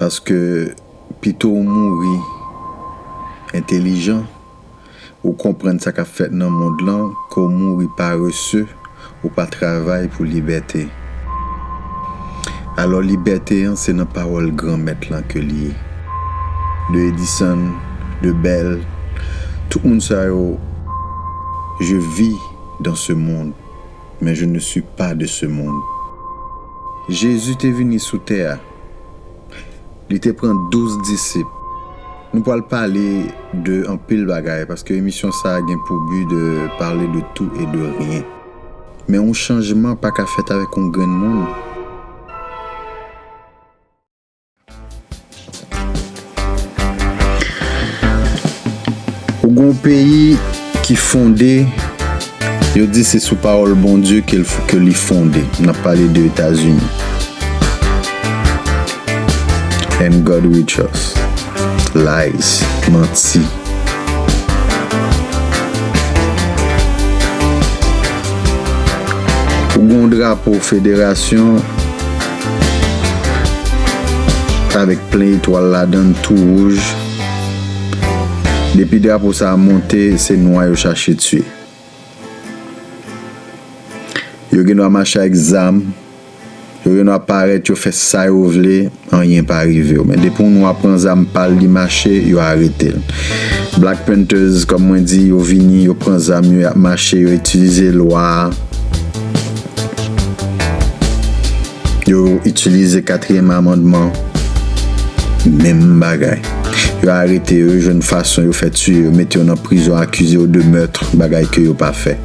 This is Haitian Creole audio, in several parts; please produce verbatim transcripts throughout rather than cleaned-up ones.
Paske pito w mouri entelijan, ou konprann sa k ap fèt nan mond lan, ke w mouri parese, ou pa travay pou libète. Alò, libète an, se nan pawòl Granmèt lan ke li ye. De Edison, de Bell, tout moun sa yo, je vis dans ce monde, mais je ne suis pas de ce monde. Jezi te vini sou tè a. Li te pran douz disip. Nou pral pale de anpil bagay, paske emisyon sa a gen pou bi de pale de tout e de ryen. Men yon chanjman pa ka fèt avèk yon grenn moun. Ou gen yon peyi ki fonde, yo di se sou pawòl Bondye ke l, ke li fonde. N ap pale de Etazini. And God we trust. Lies, manti. Ou gen yon drapo federasyon avèk plen etwal ladan l tou wouj. Depi drapo sa a monte, se nwa yo chache tiye. Yo gen dwa mache ak zam. Yo gen dwa parèt, yo fè sa yo vle, anyen pa rive yo. Men depi yon nwa pran zam pa l, li mache, yo arete l. Black Panthers, kòm mwen di, yo vini, yo pran zam yo, y ap mache, yo itilize lwa a. Yo itilize katriyèm amandman. Menm bagay. Yo arete yo, yo jwenn fason yo fè tiye yo, mete yo nan prizon, akize yo de meurtre, bagay ke yo pa fè.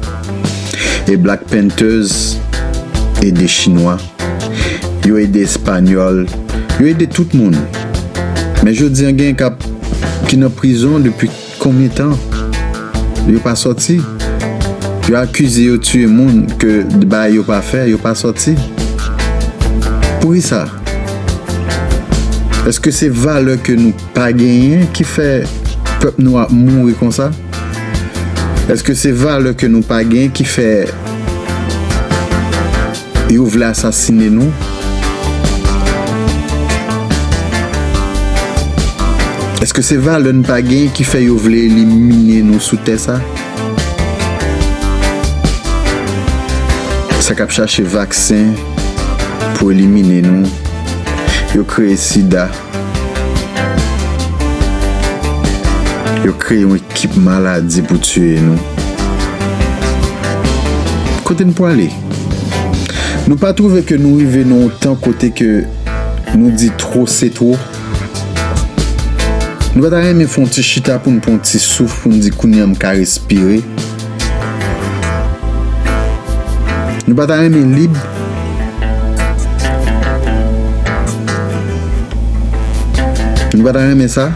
E Black Panthers ede Chinwa, yo ede Espanyòl, yo ede tout moun. Men jodi an, gen k ap, ki nan prizon depi konbyen tan? Yo pa sòti. Yo akize yo tiye moun ke bagay yo pa fè, yo pa sòti. Poukisa? Èske se valè ke nou pa genyen ki fè pèp nou ap mouri konsa? Èske se valè ke nou pa genyen ki fè yo vle asasine nou? Èske se valè n pa genyen ki fè yo vle elimine nou sou tè sa? Sa k ap chache vaksen pou elimine nou, yo kreye sida. Yo kreye yon ekip maladi pou tiye nou. Kote n pwale? Nou pa twouve ke nou rive nan yon tan kote ke nou di two se two? Nou pa ta renmen fè yon ti chita pou n pran yon ti souf, pou n di kounye a m ka respire? Nou pa ta renmen lib? Nou pa ta renmen sa?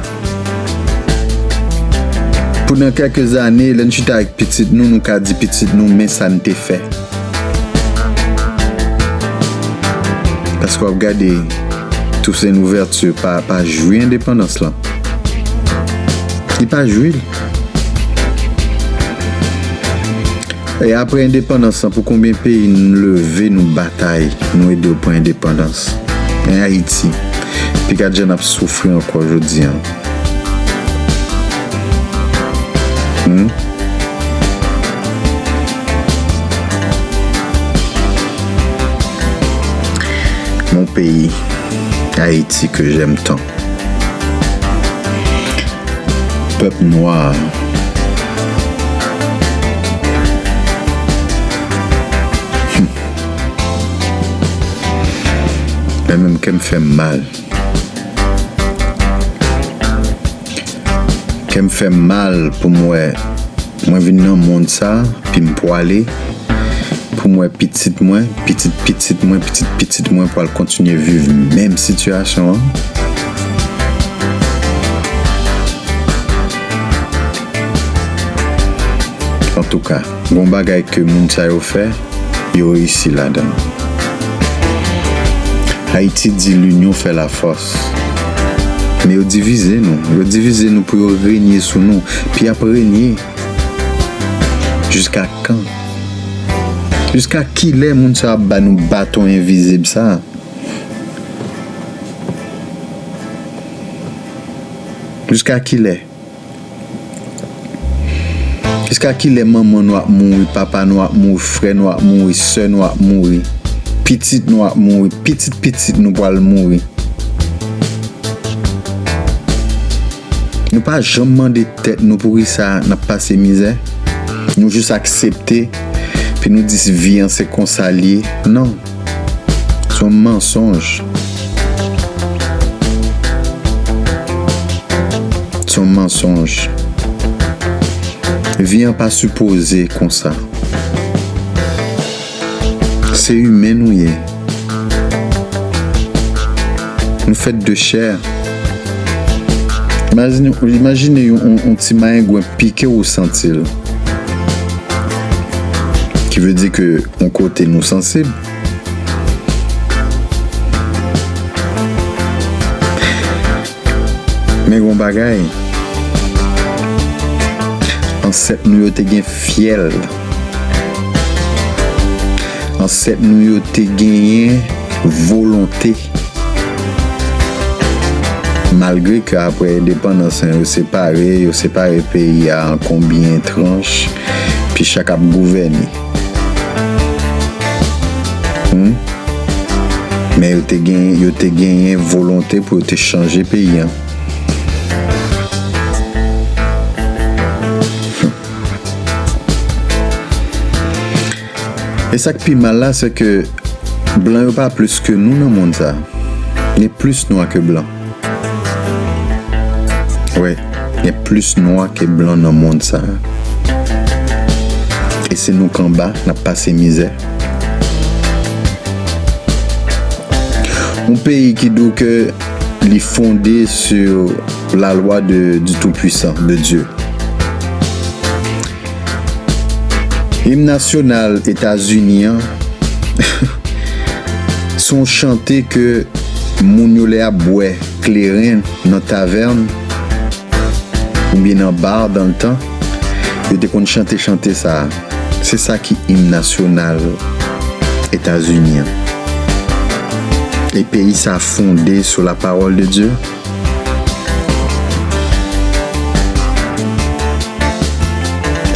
Pandan kèk zane, lè n chita ak pitit nou, nou ka di pitit nou, men sa n te fè. Paske w ap gade Toussaint Louverture pa, pa jwi endepandans lan. Li pa jwi l. E apre endepandans lan, pou konbyen peyi n leve, nou batay, nou ede yo pran endepandans? Men Ayiti, pi gad jan n ap soufri ankò jodi an. Hmm? Mon pays, Haïti que j'aime tant. Pèp nwa. Hmm. Men menm kè m fè m mal. Kè m fè m mal pou m wè mwen vin nan mond sa, pi m pwale, pou m wè pitit mwen, pitit pitit mwen, pitit pitit mwen pral kontinye viv menm sitiyasyon an. Antouka, gon bagay ke moun sa yo fè, yo reyisi ladan l. Ayiti di l'union fait la force. Men yo divize nou. Yo divize nou pou yo renye sou nou. Pi y ap renye. Jiska kan? Jiska kilè moun sa ap ba nou baton envizib sa? Jiska kilè? Jiska kilè manman nou ap mouri, papa nou ap mouri, frè nou ap mouri, sè nou ap mouri, pitit nou ap mouri, pitit pitit nou pral mouri? Nou pa janm mande tèt nou poukisa n ap pase mizè. Nou jis aksepte, epi nou di vi an se konsa l ye. Non. Se yon mansonj. Se yon mansonj. Vi an pa sipoze konsa. Se imen nou ye. Nou fèt de chè. Imajine, imajine yon, yon, yon ti mayengwen pike w, ou santi l. Ki vle di ke yon kote nou sansib. Men gon bagay, ansèt nou yo te gen fyèl. Ansèt nou yo te genyen volonte. Malgre ke apre endepandans lan, yo separe, yo separe peyi a an konbyen tranch, pi chak ap gouvène. Hmm? Men yo te gen, yo te genyen volonte pou yo te chanje peyi an. E sa k pi mal la, se ke blan yo pa plis ke nou nan mond sa. Gen plis nwa ke blan. Wi, gen plis nwa ke blan nan mond sa. E se nou k anba, n ap pase mizè. Yon peyi ki di w ke li fonde sur la loi de, du Tout-Puissant, de Dieu. Im nasyonal Etazini an, se yon chante ke moun yo lè ap bwè kleren nan tavèn, oubyen nan bar dan le tan, yo te konn chante chante sa a. Se sa ki im nasyonal Etazini an. E peyi sa fonde sou la parole de Dieu.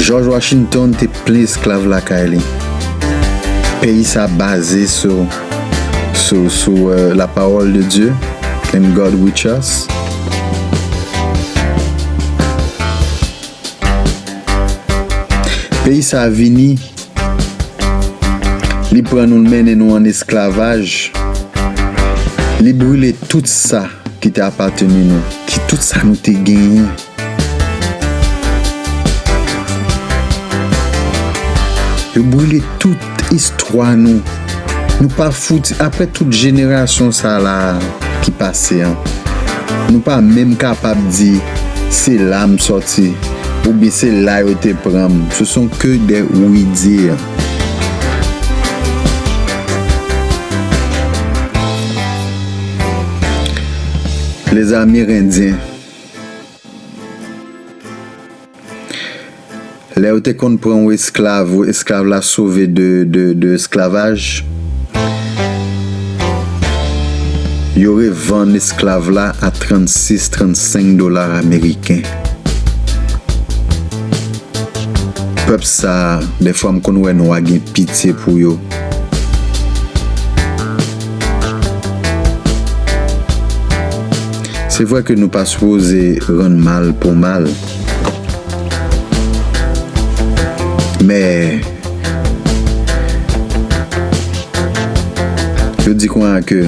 George Washington te plen esklav lakay li. Peyi sa baze sou, sou, sou, euh, la parole de Dieu, and God we trust. Peyi sa vini, li pran nou, l mennen nou an esklavaj. Li brile tout sa ki te apateni nou, ki tout sa nou te genyen. Yo brile tout istwa nou. Nou pa fouti, apre tout jenerasyon sa la ki pase an, nou pa menm kapab di, se la m sòti, oubyen se la yo te pran m. Ce sont que des oui-dire. Les Amérindiens. Lè yo te konn pran yon esklav, esklav la sove de, de, de esklavaj, yo revann esklav la a trannsis, trannsenk dola ameriken. Pèp sa a, dèfwa m konn wè nwa gen pitye pou yo. Se vre ke nou pa sipoze rann mal pou mal. Men, yo di konsa ke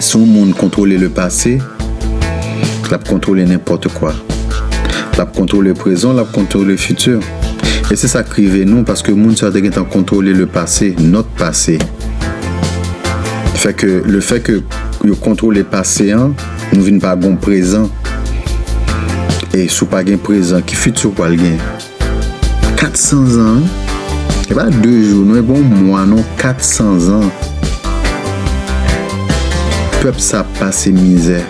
si yon moun kontwole le pase, l ap kontwole nenpòt kwa. L ap kontwole prezan, l ap kontwole fiti. E se sa k rive nou, paske moun sa yo te gentan kontwole le pase, notre passé. Fè ke, le fè ke yo kontwole pase an, nou vin pa gon prezan. E si w pa gen prezan, ki fiti w pral gen? Kat san zan, wi. E pa de jou, non, e pa yon mwa, non, kat san zan. Pèp sa ap pase mizè.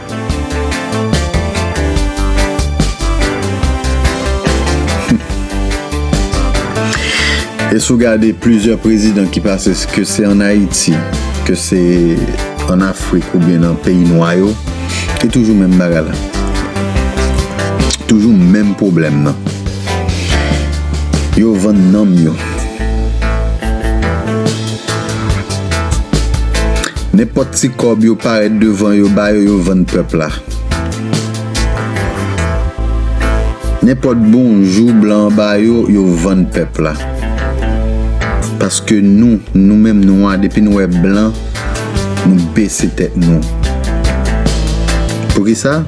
E si w gade plizyè prezidan ki pase, ke se ann Ayiti, ke se ann Afrik oubyen nan peyi nwa yo, e toujou menm bagay la. Toujou menm pwoblèm nan. Yo vann nanm yo. Nenpòt ti kòb yo parèt devan yo ba yo, yo vann pèp la. Nenpòt bonjou blan an ba yo, yo vann pèp la. Paske nou, nou menm nwa, depi nou wè blan, nou bese tèt nou. Poukisa?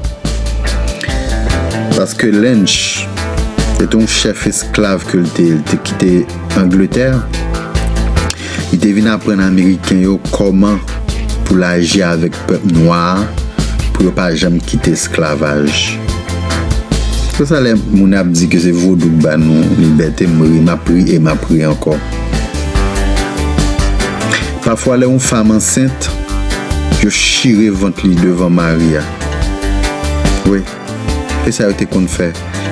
Paske Lynch se te yon chèf esklav ke l te, l te kite Angletè. Li te vin aprann Ameriken yo kòman pou l aji avèk pèp nwa a, pou yo pa janm kite esklavaj. Se pou sa lè moun ap di ke se vodou k ba nou libète, m ri, m ap ri e m ap ri ankò. Pafwa, lè yon fanm ansent, yo chire vant li devan mari a. Wi, e sa yo te konn fè.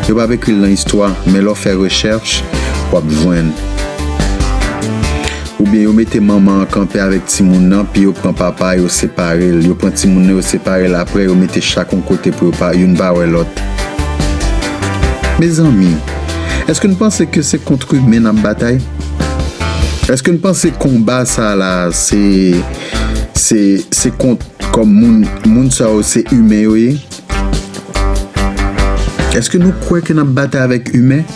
Yo p ap ekri l nan istwa, men lè w fè rechèch, w ap jwenn. Oubyen yo mete manman an kanpe avèk timoun nan, pi yo pran papa, yo separe l. Yo pran timoun nan, yo separe l. Apre, yo mete chak yon kote pou yo pa, youn pa wè lòt. Mezanmi, èske n panse ke se kont imen n ap batay? Èske n panse konba sa la, se, se, se kont kòm moun, moun sa yo se imen yo ye? Èske nou kwè ke n ap batay avèk imen?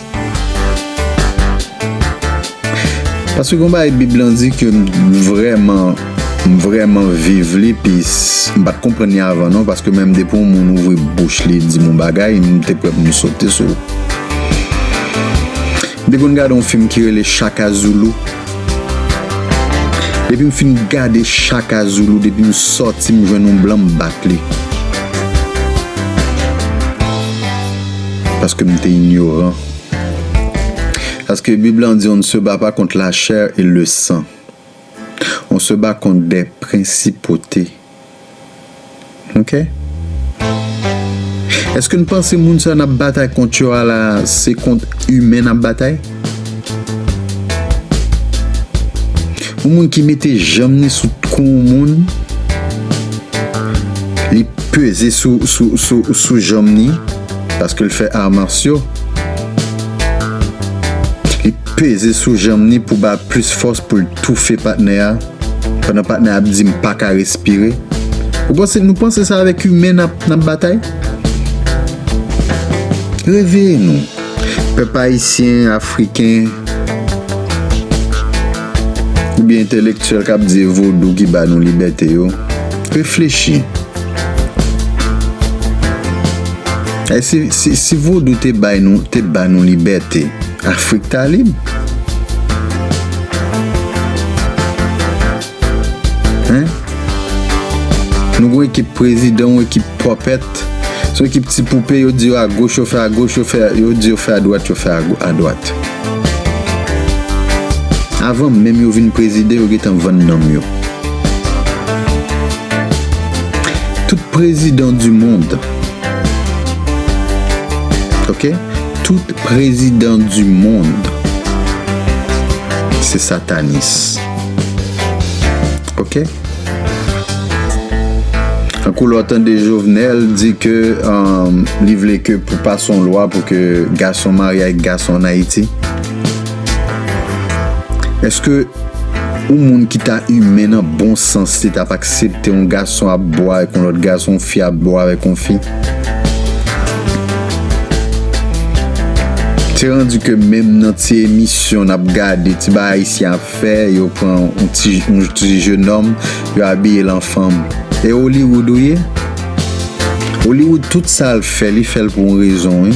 Paske gon bagay Bib lan di ke m vrèman, m vrèman viv li, pi s-, m pa t konprann li avan non, paske menm depi yon moun ouvri bouch li di m yon bagay, m te prè pou m sote sou. M te konn gade yon fim ki rele Shaka Zulu. Depi m fin gade Shaka Zulu, depi m sòti, m jwenn yon blan, m bat li. Paske m te inyoran. Paske Bib lan di, on ne se bat pas contre la chair et le sang. On se bat contre des principautés. Ok? Èske n panse moun sa n ap batay kont yo a la, se kont imen n ap batay? Yon moun ki mete janm ni sou kou yon moun, li peze sou, sou, sou, sou janm ni, paske l fè arts martiaux. Li peze sou janm ni pou ba plis fòs pou l toufe patnè a, pandan patnè a ap di, "M pa ka respire." Ou panse, nou panse sa avèk imen n ap, n ap batay? Reveye nou. Pèp ayisyen, afriken, oubyen entèlektyèl k ap di e vodou ki ba nou libète yo, reflechi. E si, si, si vodou te bay nou, te ba nou libète, Afrik ta lib? Hein? Nou gon ekip prezidan, yon ekip pòpèt. Se yon ekip ti poupe, yo di yo agoch, yo fè agoch, yo fè, yo di yo fè adwat, yo fè ago-, adwat. Avan menm yo vin prezide, yo gentan vann nanm yo. Tout président du monde. Ok? Tout président du monde, se satanis. Ok? Tankou lè w tande Jovenel di ke, um, li vle ke pou pase yon lwa pou ke gason marye ak gason ann Ayiti. Èske yon moun ki ta imen nan bon sans, li t ap aksepte yon gason ap bwè avèk yon lòt gason, yon fi ap bwè avèk yon fi? Se randi ke menm nan ti emisyon n ap gade, ti bagay ayisyen ap fè, yo pran yon ti, yon ti jenòm, yo abiye l an fanm. E Hollywood ou ye? Hollywood, tout sa l fè, li fè l pou yon rezon, wi.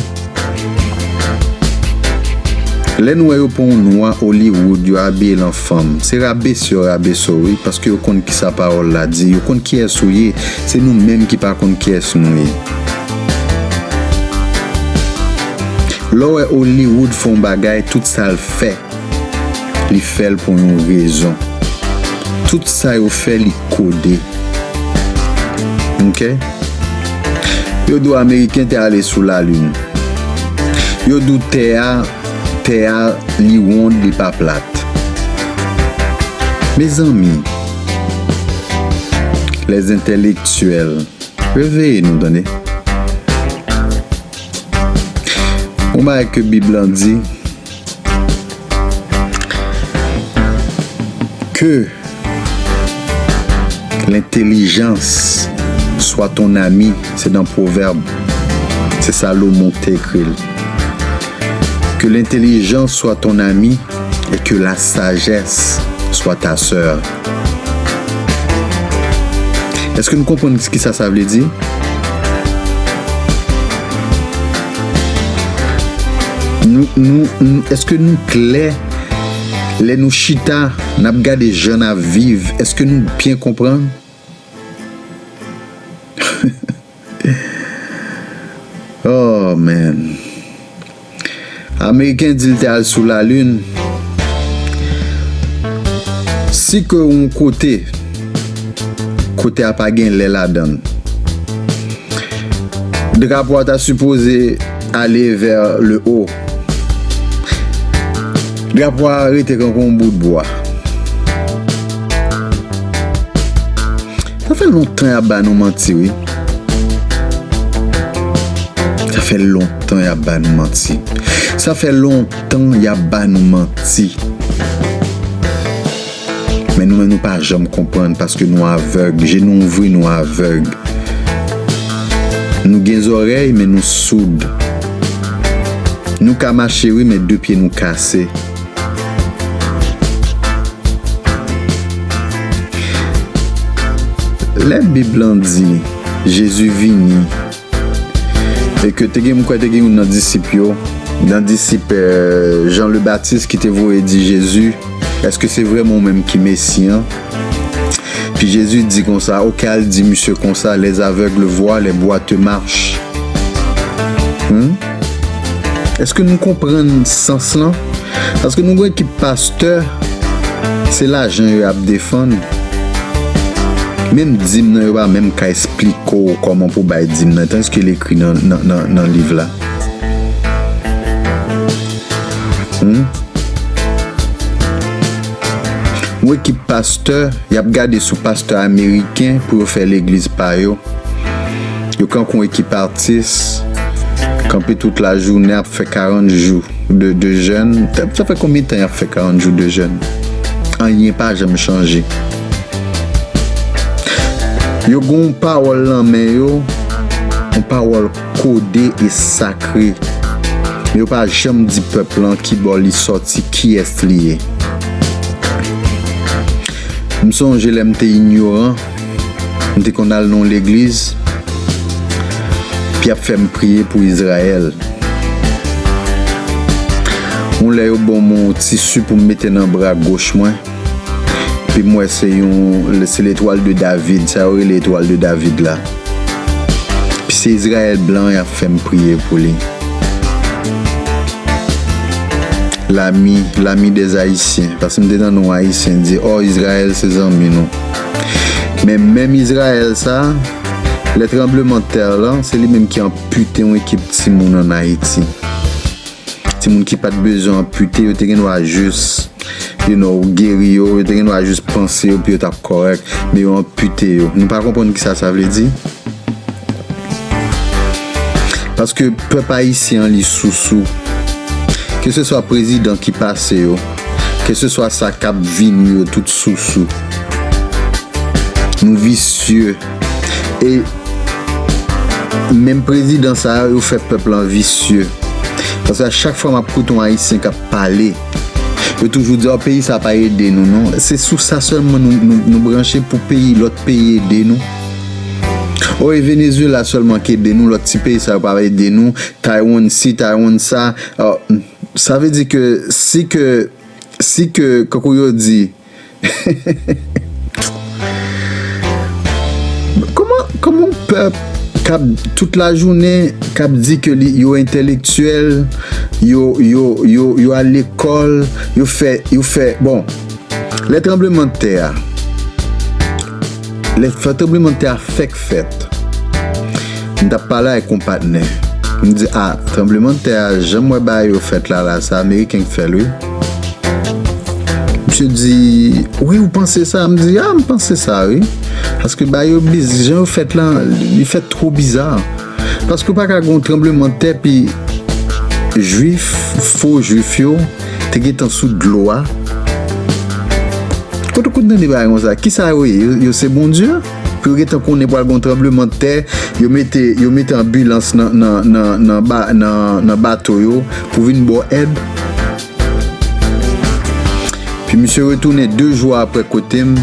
Lè n wè yo pran yon nwa Hollywood, yo abiye l an fanm, se rabese yo rabese w, wi, paske yo konn kisa pawòl la di, yo konn kiyès ou ye, se nou menm ki pa konn kiyès nou ye. Lè w wè Hollywood fè yon bagay, tout sa l fè, li fè l pou yon rezon. Tout sa yo fè, li kode. Ok? Yo di w Ameriken te ale sou lalin. Yo di w tè a, tè a, li wonn, li pa plat. Mezanmi, les intellectuels, reveye nou, tande. Yon bagay ke Bib lan di, que l'intelligence soit ton ami, se nan Pwovèb, se Salomon ki te ekri l. Que l'intelligence soit ton ami et que la sagesse soit ta sœur. Èske nou konprann ki sa sa vle di? Nou, nou, nou, èske nou klè lè nou chita, n ap gade jan n ap viv? Èske nou byen konprann? Oh, man. Ameriken di l te al sou lalin. Si ke yon kote, kote a pa gen lè ladan l, drapo a ta sipoze ale vers le haut. Drapo a rete kankou yon bout bwa. Sa fè lontan y ap ba nou manti, wi. Sa fè lontan y ap ba nou manti. Sa fè lontan y ap ba nou manti. Men nou menm nou pa janm konprann paske nou avèg. Je nou ouvri, nou avèg. Nou gen zòrèy, men nou soud. Nou ka mache, wi, men de pye nou kase. Lè Bib lan di Jezi vini, e ke te gen, m kwè te gen youn nan disip yo, nan disip, euh, Jan le Batis ki te voye di Jezi, èske se vrèman ou menm ki Mesi an? Pi Jezi di konsa, oke, al di misye konsa, les aveugles voient, les boiteux marchent. Hmm? Èske nou konprann sans lan? Paske nou gen ekip pastè, se lajan yo ap defann. Menm dim nan, yo pa menm ka esplike w kòman pou bay dim nan, tandiske l ekri nan, nan, nan, nan liv la. Hmm? Yon ekip pastè, y ap gade sou pastè ameriken pou yo fè legliz pa yo. Yo kankou yon ekip atis, kanpe tout lajounen ap fè karant jou de, de jèn. Sa, sa fè konbyen tan y ap fè karant jou de jèn? Anyen pa janm chanje. Yo gen yon pawòl nan men yo, yon pawòl kode e sakre. Men yo pa janm di pèp lan ki bò li sòti, kiyès li ye. M sonje lè m te inyoran, m te konn al nan yon legliz, pi y ap fè m priye pou Izrayèl. Yon lè yo ban m yon tisi pou m mete nan bra goch mwen, pi m wè se yon, se letwal de David, sa yo rele etwal de David la. Pi se Izrayèl blan y ap fè m priye pou li. L'ami, l'ami des Haïtiens. Paske m te tande yon Ayisyen di, oh, Izrayèl se zanmi nou. Men menm Izrayèl sa, lè tranblemanntè lan, se li menm ki anpite yon ekip timoun ann Ayiti. Timoun ki pa t bezwen anpite, yo te gen dwa jis, you know, geri yo, yo te gen dwa jis panse yo, pi yo t ap kòrèk, men yo anpite yo. Nou pa konprann kisa sa vle di? Paske pèp ayisyen an, li sousou. Keseswa prezidan ki pase yo, keseswa sa k ap vini yo, tout sousou. Nou visye. E menm prezidan sa yo, yo fè pèp lan visye. Paske a chak fwa m ap koute yon Ayisyen k ap pale, yo toujou di, oh, peyi sa pa ede nou, non. Se sou sa sèlman nou, nou, nou branche pou peyi, lòt peyi ede nou? Oh, e Venezuela sèlman ki ede nou, lòt ti peyi sa yo pa ede nou. Taiwan si, Taiwan sa. Oh, sa vle di ke si ke, si ke, kankou yo di, Kòman, kòman yon pèp k ap tout lajounen, k ap di ke li, yo entèlektyèl, yo, yo, yo, yo al lekòl, yo fè, yo fè, bon, lè tranblemanntè a, lè fè tranblemanntè a fèk fèt, m t ap pale ak yon patnè. M di, a, tranblemanntè a, jan m wè bagay yo fèt la, la, se Ameriken k fè l, wi. Misye di, wi, ou panse sa? M di, a, m panse sa, wi. Paske bagay yo biz-, jan yo fèt la, li fèt twò biza. Paske ou pa ka gen yon tranblemanntè, pi Jwif, fo jwif yo, te gentan sou dlo a. Kote w konn tande bagay konsa? Kisa yo ye? Yo, yo se Bondye? Pou yo gentan konnen pral gen yon tranblemanntè, yo mete, yo mete anbilans nan, nan, nan, nan ba-, nan, nan bato yo pou vin ba w èd. Pi misye retounen de jou apre kote m,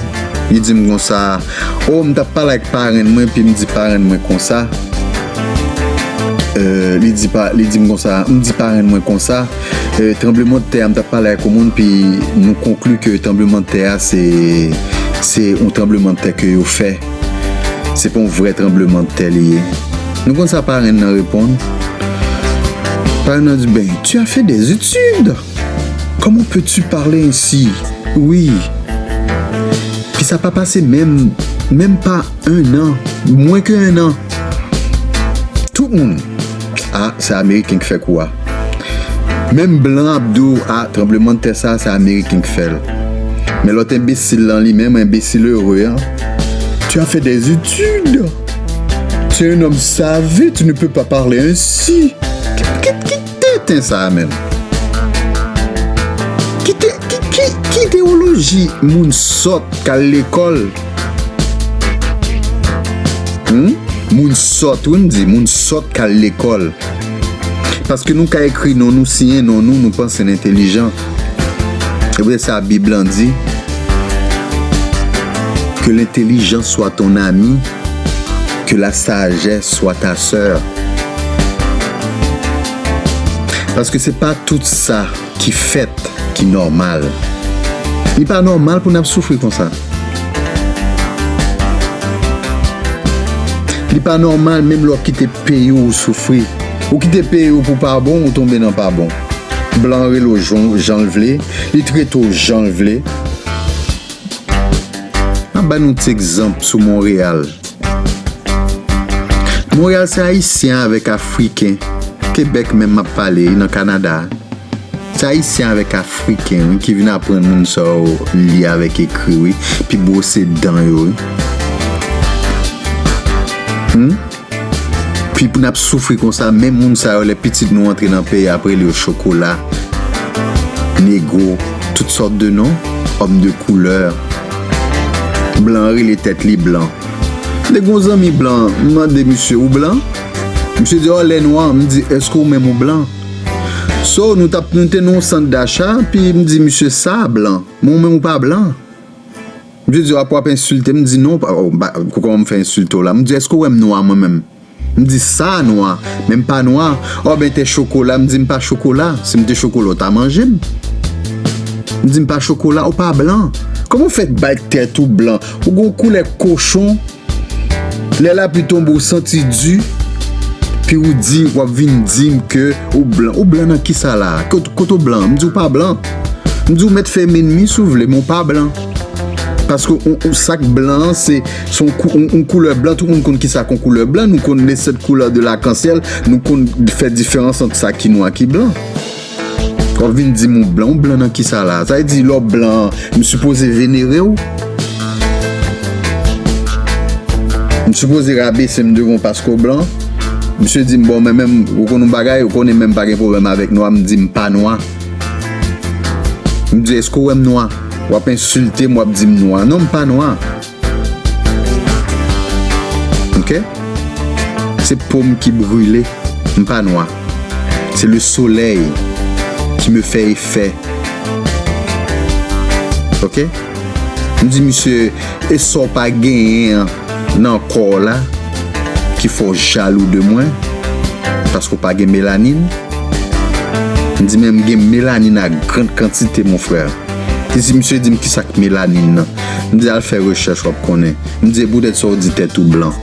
li di m konsa, o, m t ap pale ak parenn mwen, pi m di parenn mwen konsa, euh, li di pa, li di m konsa, m di parenn mwen konsa, euh, tranblemanntè a, m t ap pale ak yon moun, pi nou konkli ke tranblemanntè a, se, se yon tranblemanntè ke yo fè. Se pa yon vrè tranblemanntè li ye. Nou konn sa parenn nan reponn? Parenn nan di, ben, tu as fait des études. Comment peux-tu parler ainsi? Wi. Pi sa pa pase menm, menm pa un an, mwen ke un an. Tout moun, a, se Ameriken ki fè kou a. Menm blan ap di w, a, tranblemanntè sa, se Ameriken ki fè l. Men lòt enbesil lan, li menm, enbesil ere an, tu as fait des études. Tu es un homme savant, tu ne peux pas parler ainsi. Ki, ki, ki tenten sa a menm? Ki te, ki, ki, ki idewoloji moun sòt k al lekòl? Hmm? Moun sòt, wi, m di, moun sòt k al lekòl. Paske nou ka ekri non nou, siyen non nou, nou panse n entelijan. Epi sa Bib lan di, que l'intelligence soit ton ami, que la sagesse soit ta sœur. Paske se pa tout sa ki fèt ki nòmal. Li pa nòmal pou n ap soufri konsa. Li pa nòmal menm lè w kite peyi w soufri. Ou kite peyi w pou pa bon, ou tonbe nan pa bon. Blan an rele w jan, jan l vle, li trete w jan l vle. M ap ba nou ti egzanp sou Monreyal. Monreyal se Ayisyen avèk Afriken. Kebèk menm m ap pale, nan Kanada. Se Ayisyen avèk Afriken, wi, ki vin aprann moun sa yo li avèk ekri, wi, pi bwose dan yo, wi. Hmm? Pi pou n ap soufri konsa, menm moun sa yo, lè pitit nou antre nan peyi a, ap rele yo chokola, negro, tout sòt de non, homme de couleur. Blan an rele tèt li blan. M te gen yon zanmi blan, m mande misye, ou blan? Misye di, o, lè nwa, m di, èske ou menm ou blan? So, nou t ap, nou te nan yon sant dacha, pi m di misye, sa blan, men ou menm ou pa blan. Misye di, w ap, w ap ensilte m, m di, non, pa, o, ba, kòman m fè ensilte w la? M di, èske ou wè m nwa mwen menm? M di, sa nwa, men m pa nwa. O, ben, te chokola, m di, m pa chokola. Si m te chokola, ou ta manje m. M di, m pa chokola, ou pa blan. Kòman w fè bay tèt ou blan? Ou gon koulè kochon. Lè lapli tonbe, ou santi di, pi ou di, w ap vin di m ke ou blan. Ou blan nan kisa la? Kot-, kote w blan? M di, ou pa blan. M di, ou mèt fè m ènmi si w vle, men ou pa blan. Paske ou, ou, sa k blan an, se, se yon kou-, yon, yon koulè blan. Tout moun konn kisa k yon koulè blan. Nou konn les sept couleurs de l'arc-en-ciel. Nou konn fè diferans ant sa ki nwa, ki blan. W ap vin di m ou blan. Ou blan nan kisa la? Sa vle di, lè w blan, m sipoze venere w? M sipoze rabese m devan w paske w blan? Misye di m, bon, men menm, ou konn yon bagay, ou konnen menm pa gen pwoblèm avèk nwa, m di m pa nwa. M di, èske w wè m nwa? W ap ensilte m, w ap di m nwa. Non, m pa nwa. Ok? Se po m ki brile. M pa nwa. C'est le soleil qui me fait effet. Ok? M di misye, e sa w pa genyen an nan kò w la ki fè w jalou de mwen, paske w pa gen melanin? M di, men m gen melanin a gran kantite, mon frè. Li di, misye di m, kisa k melanin nan? M di, al fè rechèch, w ap konnen. M di, e poutèt sa w di tèt ou blan?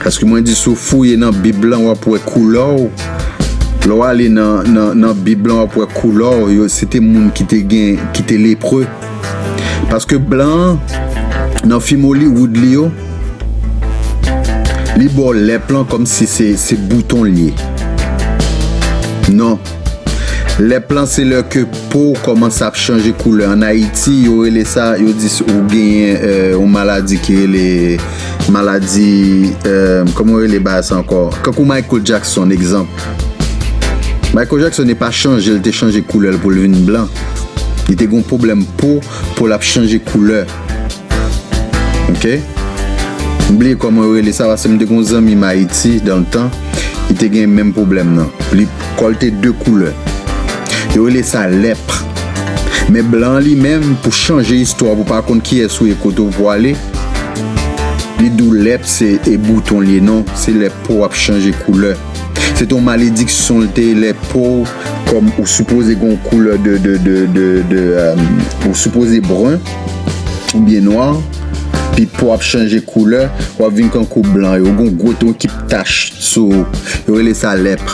Paske mwen di, si w fouye nan Bib lan, w ap wè koulè w. Lè w ale nan, nan, nan Bib lan, w ap wè koulè w. Yo, se te moun ki te gen, ki te lepre. Paske blan an, nan fim Hollywood li yo, li ba w lèp lan kòmsi se, se bouton l ye. Non. Lèp lan se lè ke po w kòmanse ap chanje koulè. Ann Ayiti, yo rele sa, yo di s- ou genyen euh, yon maladi ki rele maladi, euh, kòman yo rele bagay sa ankò? Kankou Michael Jackson, egzanp. Michael Jackson e pa chanje, l te chanje koulè l pou l vin blan. Li te gen yon pwoblèm po, po l ap chanje koulè. Ok? M bliye kòman yo rele sa, paske m te gen yon zanmi m Ayiti, dan le tan, li te gen menm pwoblèm nan. Li kò l te de koulè. Yo rele sa lèp. Men blan li menm, pou chanje istwa, pou pa konn kiyès ou ye, kote w pwale, li di w lèp se e bouton l ye, non, se lè po w ap chanje koulè. Se te yon malediksyon l te ye, lè po w, kòm ou sipoze gen yon koulè de, de, de, de, de euh, ou sipoze bren, oubyen nwa, pi po w ap chanje koulè, w ap vin kankou blan, yo gen yon gwo ton kip tach sou ou, yo rele sa lèp.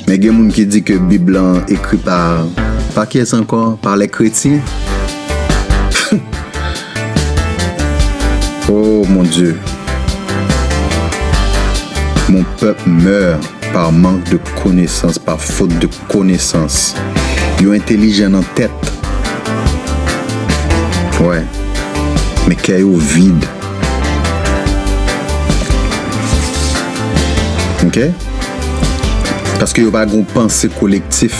Men gen moun ki di ke Bib lan ekri pa, pa kiyès ankò? Pa lè kretyen? Oh mon Dieu. Mon peuple meurt par manque de connaissance, par faute de connaissance. Yo entelijan nan tèt. Wè. Men kè yo vid. Ok? Paske yo pa gen yon panse kolektif.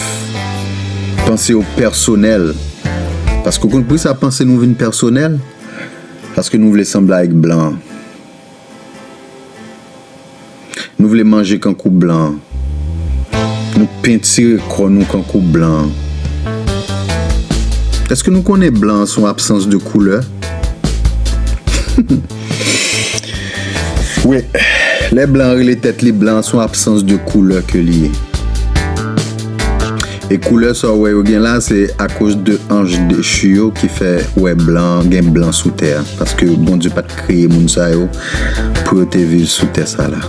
Panse yo pèsonèl. Paske w konn poukisa panse nou vin pèsonèl? Paske nou vle sanble avèk blan. Nou vle manje kankou blan. Nou pentire kò nou kankou blan. Èske nou konnen blan se yon absans de koulè? Wi, lè blan rele tèt li blan, se yon absans de koulè ke li ye. E koulè sa w wè yo gen la, se akoz de anj dechi yo ki fè w wè blan, gen blan sou tè a. Paske Bondye pa t kreye moun sa yo pou yo te viv sou tè sa la.